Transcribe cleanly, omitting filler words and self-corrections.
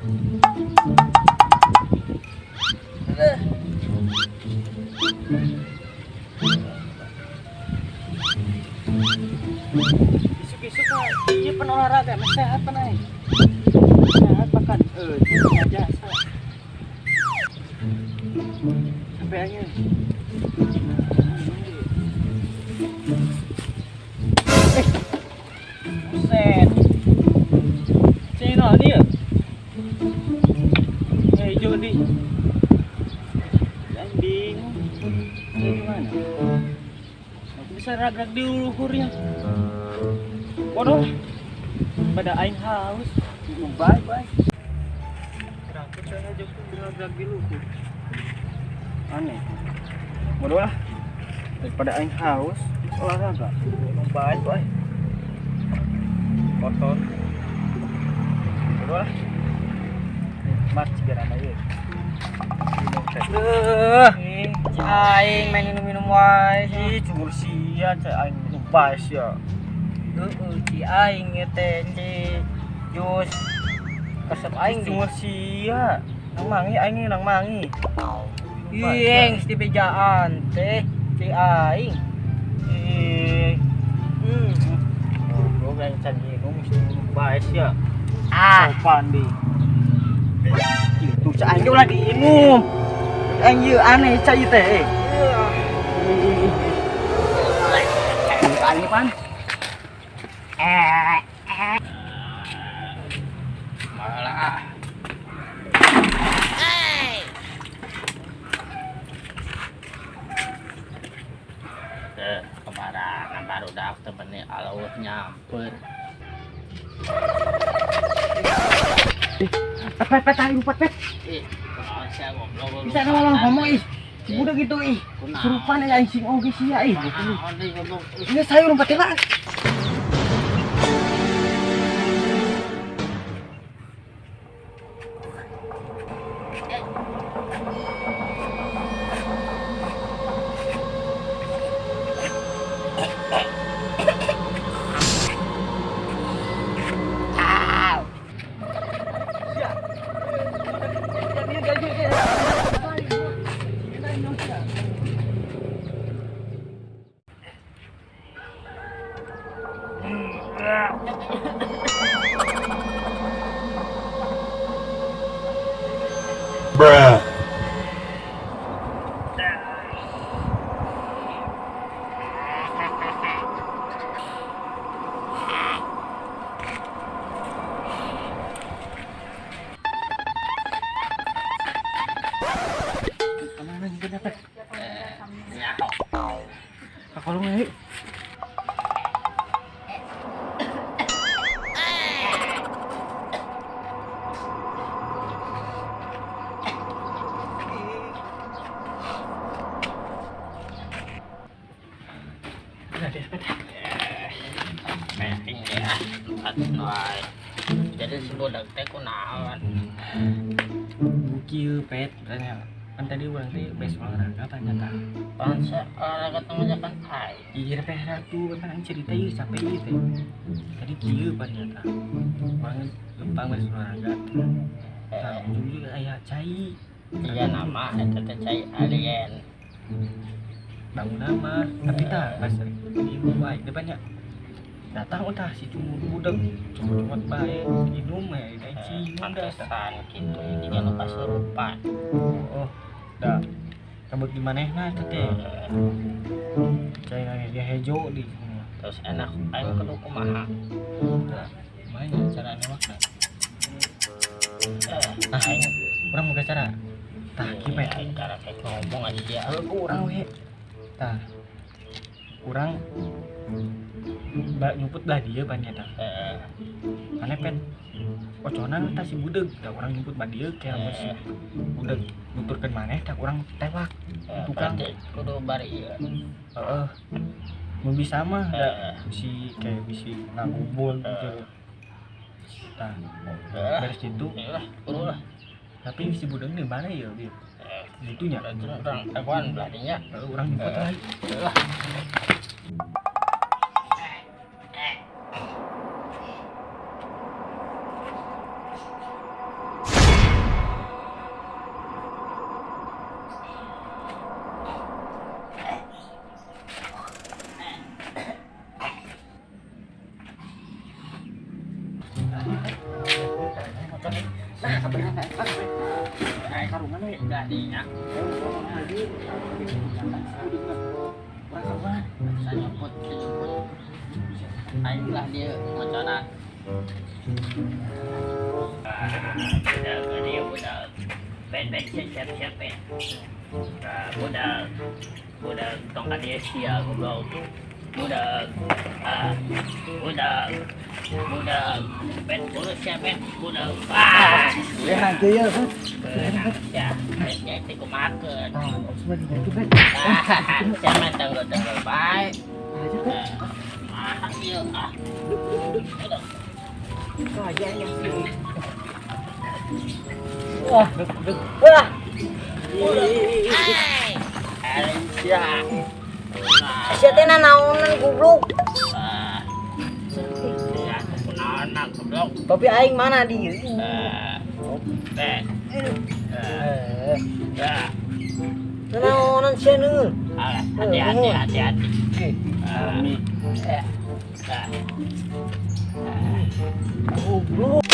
Isuk-isuk mah ieu pan olahraga mah sehat pan aing. Sehat bahkan itu jasa. Sampai aja. Eh. Buset. Cina dia. Eh, hijau di. Aing bingung. Ini gimana? Aku bisa rag-rag di luhurnya. Bodoh. Pada aing haus. Bye bye. Kenapa cara jauh rag-rag di luhur? Aneh. Bodoh lah. Daripada aing haus, olahraga. Bye bye. Kotor. Bodoh lah. Nikmat segera ieu. Eh, aing main minum-minum wae. Ih, cungur sia, cai aing minum bae sia. Heeh, ci aing ieu teh ci jus resep aing di. Cungur sia. Nang mangi aing nang mangi. Ih, geus dibejaan teh ci aing. Ih, goblok aing can minum mesti minum bae sia. Ah, Sopan di. Itu cai aing ulah diinum. Aing ieu aneh cai teh. Aing pan. Malah ah. Teh, kemarin baru dak temennya alawah nyamper. Pet pet pet aing lupa pet. Ih, kunaon sia goblok. Bisa malah ngomong ih. Si budak gitu ih. Surupan ya aing sing oge sia ih. Kunaon deui goblok. Ini sayur lompat lah. Bruh. Kemana nih kita pet? Nyaho. Kakolong ayo. Udah deh, pet. Mehing ya. Atuh. Jadi si budak teh kunaon? Kieu pet, berarti kan tadi urang teh bes olahraga ternyata. Bangsa olahraga teh kan aing. Iya teh ratu kan aing cerita ieu capek ieu teh. Tadi kieu ternyata. Urang lempang bes olahraga. Tah ujung-ujung aya cai. Iya nama eta teh cai alien. Bangun nama, tapi tah pas ieu wae depannya. Datang tah si cumur budak, cumur bae minum we da cium dah. Pantesan kitu jiga nu kasurupan. Oh, dah. Kabut di manehna eta teh. Cai dia hejo di. Terus enak aing kudu kumaha? Nah, kumaha cara newakna? Nah, aing Urang boga cara. Tah, kieu pet. aing cara kayak ngomong aja dia. Urang we. Tah. Urang bak nyumput belah dieu pan eta. Mane pet oconan tah si budeg, tah urang nyumput belah dieu kayak lamun si budeg nuturkeun maneh tah urang tewak. Tukang. Berarti kudu bari ieu. Heeh. Mun bisa mah da bisi kayak bisi ngagubul gitu. Tah, beres itu Lah, kudu lah. tapi si budeg di mana ya, Bi? Ditunya. Berarti urang akuan belah dinya. Heeh, urang nyumput lah. Lah. Nah, kabeneran eta karungan we. Jadinya Urang karungan. Saya nyumput, saya nyumput. Aing lah dia ngoconan. Budak dia budak. Ben ben siap siap siap ben. Ah, budak budak tong ka dieu sia goblok. Budak ah, budak budak ben urus sia ben budak. Ah, Ya nanti ya. ya, ben nya teh kumakeun. Ah, sebenarnya itu kan. Ah, sia mah tanggal-tanggal bae. Aja kan. Ah, ieu ah. Budak. Kayaknya. Wah, wah. Aisyah. Sia teh naonan goblok. Ah. Ya, kunaon goblok. Tapi aing mana di? Eh, eh, Eh, ya. naonan sia neul. Alah, hati-hati, hati-hati. Ami. Eh, ah. Goblok.